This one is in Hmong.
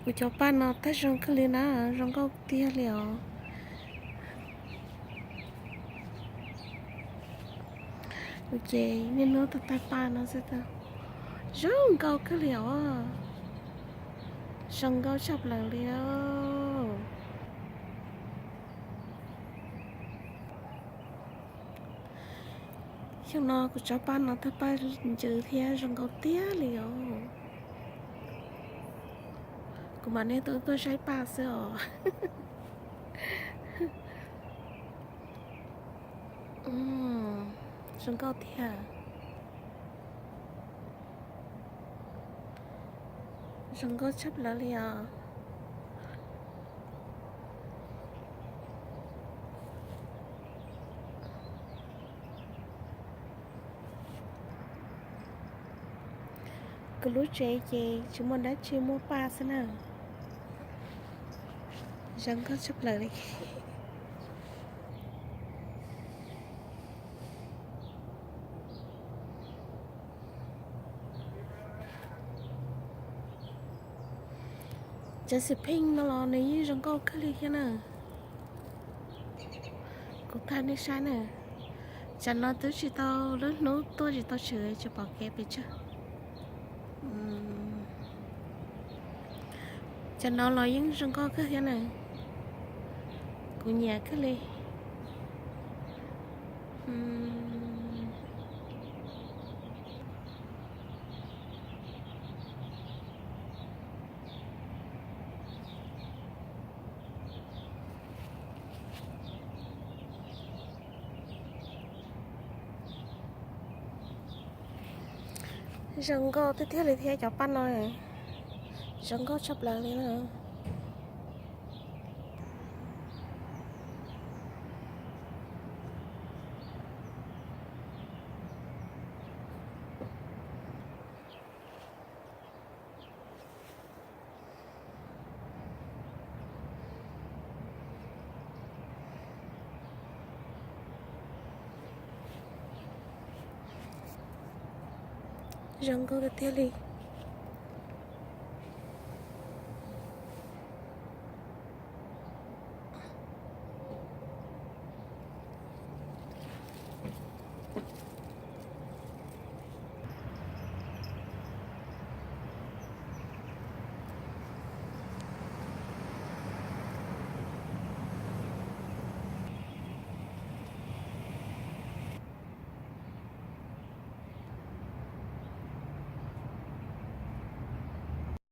Kuv cov paj no tag zoo kawg li na, zoo nkauj tiag li os. Kuv ces niaj hnub tau tag paj no xwb, zoo nkauj kawg li os, zoo nkauj tshaj plaws li os. Xyoo no kuv tso paj no tag paj ntsws thiab zoo nkauj tiag li os. Kuv mam niaj hnub tuaj saib paj xwb os. Zoo nkauj tiag. Zoo nkauj tshaj plaws li os. Kuv lub tsev ces tsis muaj dab tsi, muaj paj xwb na. Zoo nkauj tshaj plaws li. Cov xim pheej no los nws yeej zoo nkauj kawg li thiab na. Kuv thaij nej saib na. Tsam no twb tsis tau, lub hnub tuaj tsis tau tshwm tsis pom kev pes tsawg. Tsam no los yeej zoo nkauj kawg thiab na. Kuv nyiam kawg li. Zoo nkauj tiag tiag li thiab cov paj no, zoo nkauj tshaj plaws li na. Zoo nkauj tiag tiag li.